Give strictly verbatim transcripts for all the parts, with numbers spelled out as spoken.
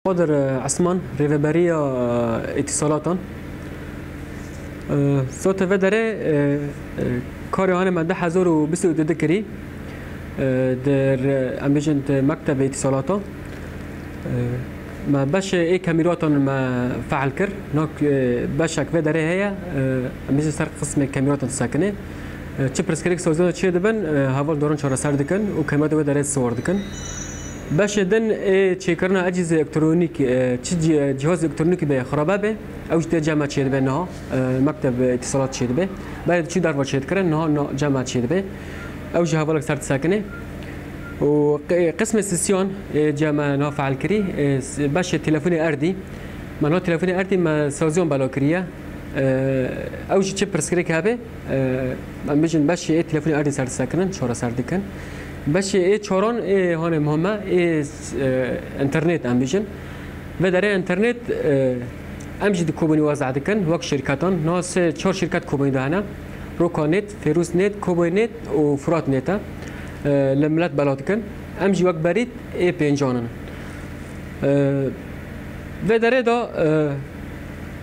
Qadir, e, Esman, rêveberiya, e, îtîsalatan. E, Zate vê derê, e, e, karê hanê me du hezar û bîst û du kirî, e, di re-, em bêjin di mektebê îtîsalatan. E, me beşê ê kemîratan me fehl kir. Nak, e, beşek vê derê heye, e, em bêjin ser qismê kemîratan disekine. E, çi pirsgirêk saziyana çê dibin, e, heval doran çareser dikin û kemîrata wê derê siwar dikin. Beşê din ê çêkirina ecîzê elektronîk, e, çi cî-, cîhazê elektronîkî be xirabe be, ew jî tê cem me çê dibe niha, e, mekteb îtîsalat çê dibe. Berê diçû derva çê dikirin, niha na-, cem me çê dibe. Ew jî hevalek ser disekine. Û qi-, qismê sisiyan, e, cem me niha fehl kirî, e, s-, beşê telefonê erdî. Me niha telefonê erdî me saziyan bela kiriye. E, ew jî çi pirsgirêk hebe, e, em bêjin beşê ê telefonê erdî ser disekinin, çareser dikin. Beşê ê çaran ê hanê muhime ê, e, înternet em bêjin. Vê derê înternet, e, em jî di Kobanî weza dikin, wek şirketan. Niha sê çar şirket Kobanî de hene. Roka Net, Fêrûz Net, Koboy Net û Furat Net e. E, li milet bela dikin. Em jî wek berît ê pêncan in. E, vê derê de,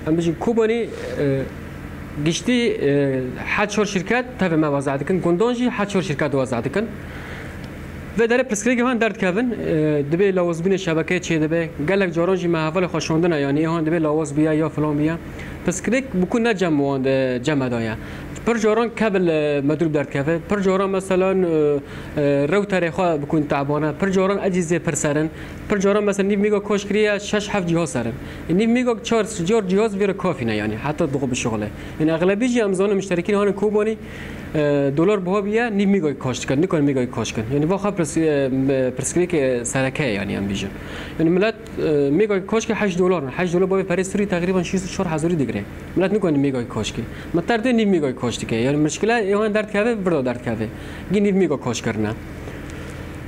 e, em bijin Kobanî, e, giştî, e, heh çar şirket tevê me weza dikin. Gundan jî heh çar şirket weza dikin. Vê derê pirsgirêkê han derdikevin, e, dibê lawazbûnê şebekeyê çê dibe. Gelek caran jî me hevalê xwe şandine, yanî ê han dibê lawaz bûye ya filan bûye. Pirsgirêk bi ku ne cem wan de, cem me de ye. Pir caran kebil, e, medrûb derdikeve. Pir caran meselan, e, e, rewterê xwe bi ku tebane. Pir caran ecîzê pir serin. Pir caran mesela nîv mîga koş kiriye şeş heft cihaz serin. E, nîv mîga çar car cihaz vê re kafî ne yanî. Heta dixwe bişixile. Yanî exlebî jî em zanin müşterekîn hanê Kobanî, e, dolar buha bûye, nîv mîgayî kaş dikin, nikarin mîgayî kaş dikin. Yanî va xwe pirs-, e, pirsgirêkê sereke ye, yanî em bêjin. Yanî milet, e, mîgayî kaş ke heşt dolar in. Heşt dolar bavê perê Sûrî teqrîben şêst û çar hezarî digire. Milet nikarin mîgayî kaş ke. Me ter dê nîv mîgayî kaş dike. Yanî mişkile ê han derdikeve, vir de derdikeve. Gî nîv mîga kaş kirine.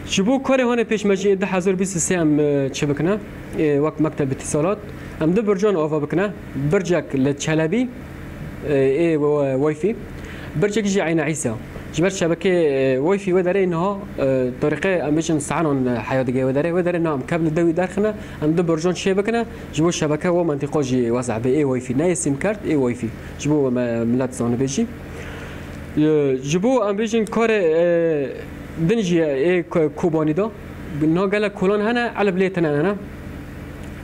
Ji bo karê hanê pêş me jî du hezar bîst û sê em, e, çi bikine? E, wek mekteb îtîsalat. Em du bircan ava bikine. Bircek li Çelebî, e, ê we-, Weyfî. Bircekî jî Eyne Îsa. Ji ber şebekê, e, Weyfî wê derê niha, e, torîqê em bêjin saenan, e, heya digê wê derê. Wê derê niha em keb li dewî derxine, em du bircan çê bikine. Ji bo şebeke we mentiqa jî wezeh bê ê Weyfî. Ne ê sîmkert, ê Weyfî. Ji bo me, milet zanibê jî. E, ji bo em bêjin karê, e, din jî ê Ko-, Kobanî de. Niha gelek kolan hene, elib lê tine hene.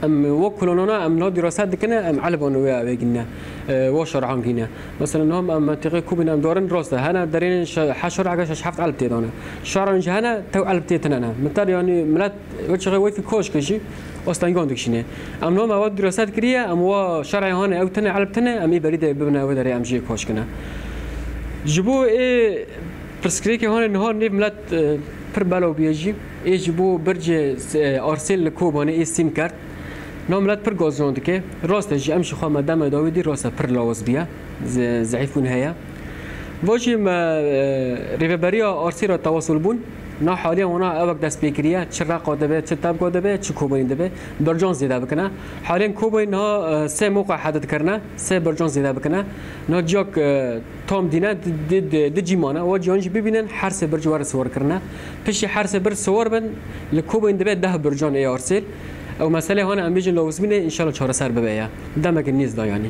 Em wek kolanana em niha dîraset dikine, em eliban wê wê gîne, e, wa şer'an gîne. Mesela niha em mentiqê Kobanî em darin rast e. Hene derên şe-, heşt şer'eke şeş heft elib tê dane. Şer'an jî hene, tew elib tê tine ne. Mitar yanî milet wê çaxê Weyfî koşke jî astengan dikişîne. Em niha me wa dîraset kiriye, em wa şer'ê hane ew tine elib tine, em ê berî de bibine wê derê em jê koşkine. Ji bo ê pirsgirêkê hane niha nêv milet, e, pir belaw bûye jî. Ê ji bo bircê, e, Arsêl li Kobanê ê sîm kert. Niha milet pir gazûyan dike. Rast e jî em jî xwe me deme dawî dî rast e pir lawaz bûye. Ze-, zeîfbûn heye. Va jî me, e, rêveberiya Arsêl re tewasul bûn. Na haliyan wana ewek dest pê kiriye. Çi Reqa dibe, çi Tebga dibe, çi Kobanî dibe. Bircan zêde bikine. Haliyan Kobanî niha, e, sê moqa hedid kirine. Sê bircan zêde bikine. Niha ciyek, e, tam dîne di, di, di, di cî mane. Wa ciyan jî bibînin her sê birc were siwar kirine. Piştî her sê birc siwar bin, li Kobanî dibe deh bircan ê Arsêl. Ew meselê hane em bêjin lawazbînê înşallah çareser bibe ya. Demeke nêz da yanî.